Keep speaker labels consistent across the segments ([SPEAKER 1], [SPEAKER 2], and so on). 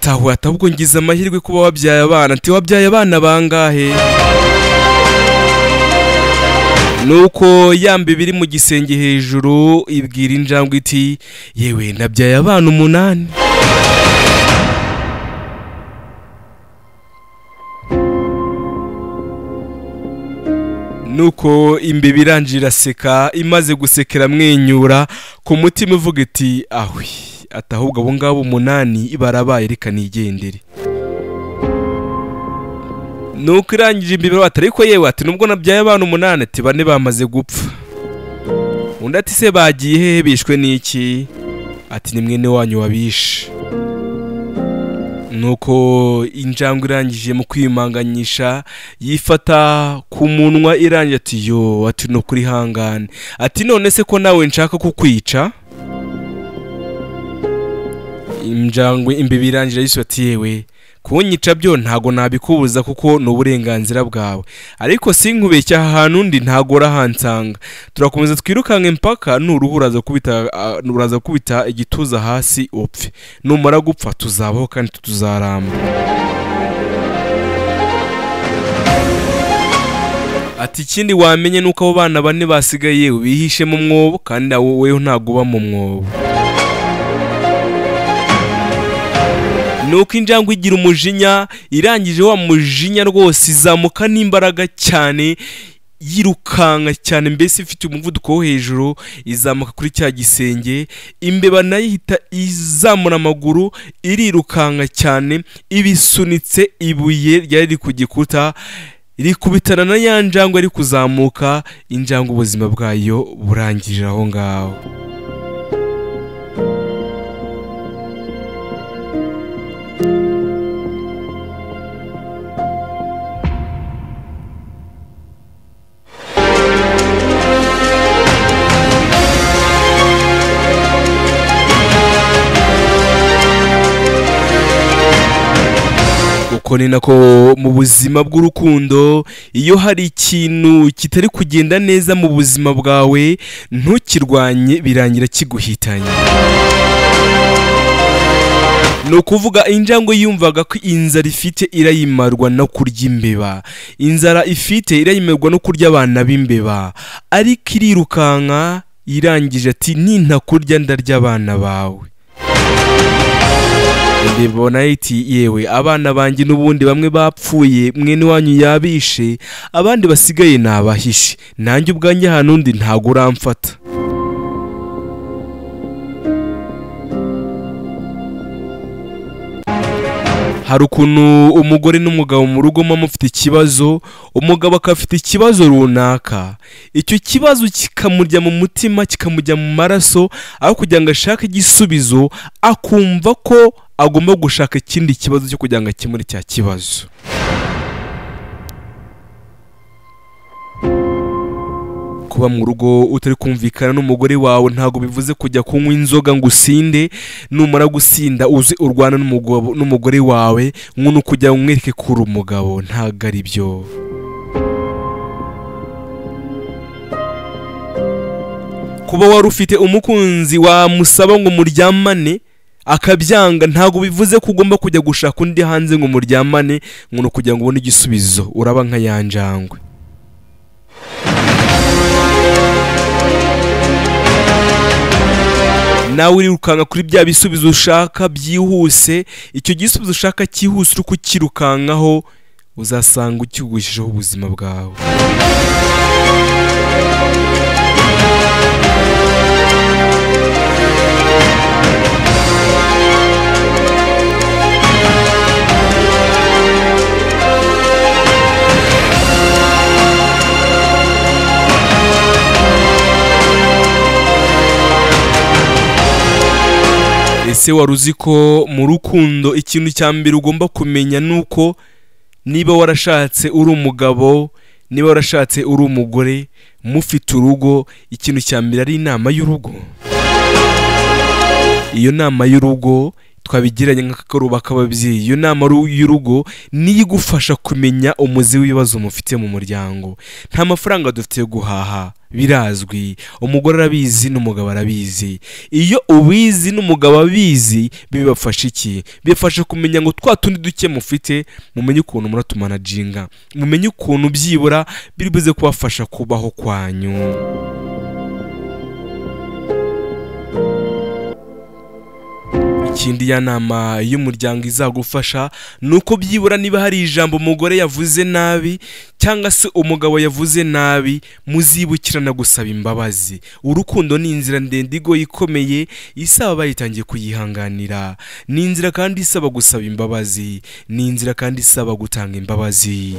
[SPEAKER 1] Atahuye atabwo ngize amahirwe kuba wabyaye abana. Ati wabyaye abana bangahe? Nuko yamba ibiri mu gisenge hejuru ibwira injangwe iti yewe nabyaye abana 8. Nuko imbeba irangira iraseka, imaze gusekera mwenyura ku mutima ivuga iti ahwi, atahubwo abo ngabo 8 barabaye, reka nigendere. Nuko irangije imbeba ati ariko yewe, ati nubwo nabyaye abantu 8, ati 4 bamaze gupfa. Undi ati se bagiye hehe, bishwe n'iki? Ati ni mwene wanyu wabishe. Nuko injangwe irangije mu kwimanganyisha yifata ku munwa, irangije ati yo, ati no kuri hangane, ati none se ko nawe nshaka kukwica. Injangwe imbeba irangije yiswe ati yewe, kunyica byo ntago nabikubuza kuko ni uburenganzira bwawe, ariko sinkubeshya ahantu ndi ntago urahansanga, turakomeza twirukanke mpaka nuruhu uraza kubita igituza hasi upfe, numara gupfa tuzabaho kandi tuzaramba. Ati ikindi wamenye nuko abo bana 4 basigaye bihishe mu mwobo, kandi wowe ntago uba mu mwobo. Nuko injangwe igira umujinya, irangije wa mujinya rwose izamuka n'imbaraga cyane, yirukanka cyane, mbese ifite umuvuduko wo hejuru, izamuka kuri cya gisenge. Imbeba nayo ihita izamura amaguru irirukanka cyane, ibisunitse ibuye ryari riri ku gikuta rikubitana na ya njangwe ari kuzamuka. Injangwe ubuzima bwayo burangirira aho ngaho. Uko ni nako mu buzima bw'urukundo, iyo hari ikintu kitari kugenda neza mu buzima bwawe ntukirwanye, birangira kiguhitanye. Ni ukuvuga injangwe yumvaga ko inzara ifite irayimarwa no kurya imbeba, inzara ifite irayimarwa no kurya abana b'imbeba, ariko irirukanka irangije ati nintakurya ndarya abana bawe. Imbeba iti yewe, abana banjye n'ubundi bamwe bapfuye, mwene wanyu yabishe, abandi basigaye nabahishe, nanjye ubwanjye ahantu undi ntago uramfata. Hari ukuntu umugore n'umugabo mu rugo mufite ikibazo, umugabo akafite ikibazo runaka, icyo kibazo kikamurya mu mutima, kikamujya mu maraso, aho kugira ngo ashake igisubizo akumva ko agomba gushaka ikindi kibazo cyo kugira ngo akemure cya kibazo. Kuba mu rugo utari kumvikana n'umugore wawe ntago bivuze kujya kunywa inzoga ngo usinde, numara gusinda uze urwana n'umugore wawe nk'uno kujya umwereke kuri umugabo, ntago ari byo. Kuba wari ufite umukunzi wamusaba ngo muryamane akabyanga ntago bivuze ko ugomba kujya gushaka undi hanze ngo muryamane ngo kugira ngo ubone igisubizo, uraba nka yanjangwe. Nawe urirukanka kuri bya bisubizo ushaka byihuse, icyo gisubizo ushaka cyihuse uri kukirukankaho uzasanga ukigushijeho ubuzima bwawe. Ese wari uzi ko mu rukundo ikintu cya mbere ugomba kumenya nuko niba warashatse uri umugabo, niba warashatse uri umugore, mufite urugo, ikintu cya mbere ari inama y'urugo. Iyo nama y'urugo Twabigeranye nk'akagoroba k'ababyeyi. Iyo nama y'urugo niyo igufasha kumenya umuzi w'ibibazo mufite mu muryango. Nta mafaranga dufite yo guhaha, birazwi, umugore arabizi n'umugabo arabizi. Iyo ubizi n'umugabo abizi bibafasha iki? Bibafasha kumenya ngo twa tundi duke mufite mumenye ukuntu muratumanaginga, mumenye ukuntu byibura biri buze kubafasha kubaho kwanyu. Ikindi ya nama y'umuryango izagufasha nuko byibura niba hari ijambo umugore yavuze nabi cyangwa se umugabo yavuze nabi, muzibukirana gusaba imbabazi. Urukundo ni inzira ndende igoye ikomeye isaba bayitangiye kuyihanganira. Ni inzira kandi isaba gusaba imbabazi, ni inzira kandi isaba gutanga imbabazi.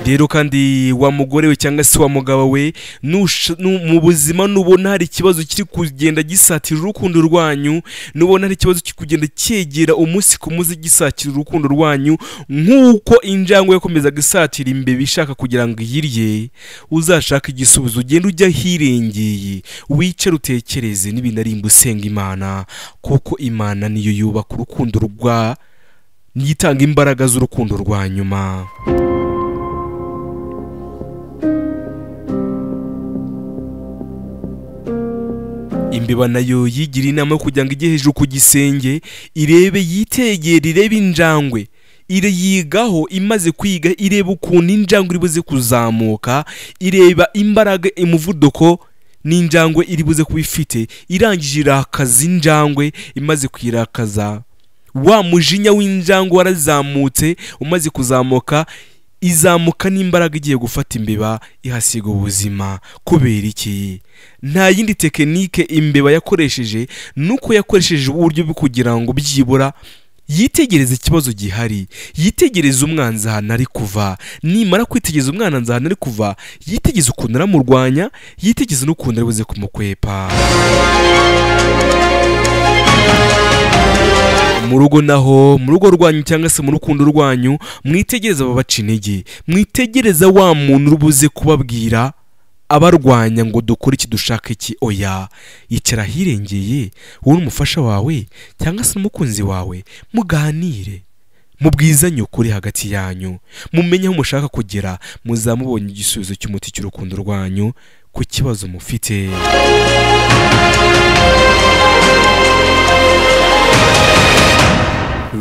[SPEAKER 1] Rero kandi wa mugore we cyangwa se wa mugabo we, mu buzima nubona hari ikibazo kiri kugenda gisatira urukundo rwanyu, nubona hari ikibazo kiri kugenda cyegera umunsi ku munsi gisatira urukundo rwanyu, nk'uko injangwe yakomezaga isatira imbeba ishaka kugira ngo iyirye, uzashaka igisubizo, ugende ujya ahirengeye, wicare utekereze n'ibintu arimba usenga Imana, kuko Imana niyo yubaka urukundo rwa, niyo itanga imbaraga z'urukundo rwa nyuma. Imbeba nayo yigira inama yo kugira ngo ijye hejuru ku gisenge, irebe, yitegere, irebe injangwe, ireyigaho. Imaze kwiga ireba ukuntu injangwe iri buze kuzamuka, ireba imbaraga, umuvuduko n'injangwe iri buze kuba ifite. Irangije irakaza injangwe, imaze kuyirakaza wa mujinya w'injangwe warazamutse, umaze kuzamuka izamuka n'imbaraga igiye gufata imbeba ihasiga ubuzima. Kubera iki? Nta yindi tekinike imbeba yakoresheje, nuko yakoresheje uburyo bwo kugira ngo byibura yitegereze ikibazo gihari, yitegereze umwanzi ahantu ari kuva. Nimara kwitegereza umwanzi ahantu ari kuva, yitegereze ukuntu aramurwanya, yitegereze n'ukuntu ari buze kumukwepa. Mu rugo naho, mu rugo rwanyu cyangwa se mu rukundo rwanyu, mwitegereze ababaca intege, mwitegereze wa muntu urubuze kubabwira abarwanya ngo dukore iki, dushaka iki. Oya, yicara ahirengeye, wowe n'umufasha wawe cyangwa se n'umukunzi wawe, muganire, mubwizanye ukuri hagati yanyu, mumenye aho mushaka kugera, muzamubonye igisubizo cy'umuti cy'urukundo rwanyu ku kibazo mufite.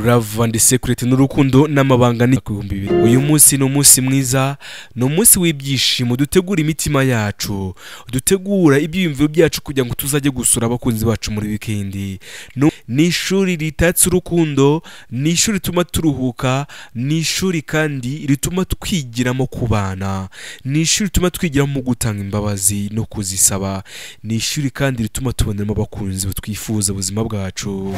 [SPEAKER 1] Love and Secret n'urukundo n'amabanga ni 2000. Uyu munsi ni umunsi mwiza, ni umunsi w'ibyishimo. Dutegura imitima yacu, dutegura ibyiyumviro byacu kugira ngo tuzajye gusura abakunzi bacu muri weekend. Ni ishuri ritatse urukundo, ni ishuri rituma turuhuka, ni ishuri kandi rituma twigiramo kubana, ni ishuri rituma twigiramo gutanga imbabazi no kuzisaba, ni ishuri kandi rituma tuboneramo abakunzi twifuza ubuzima bwacu.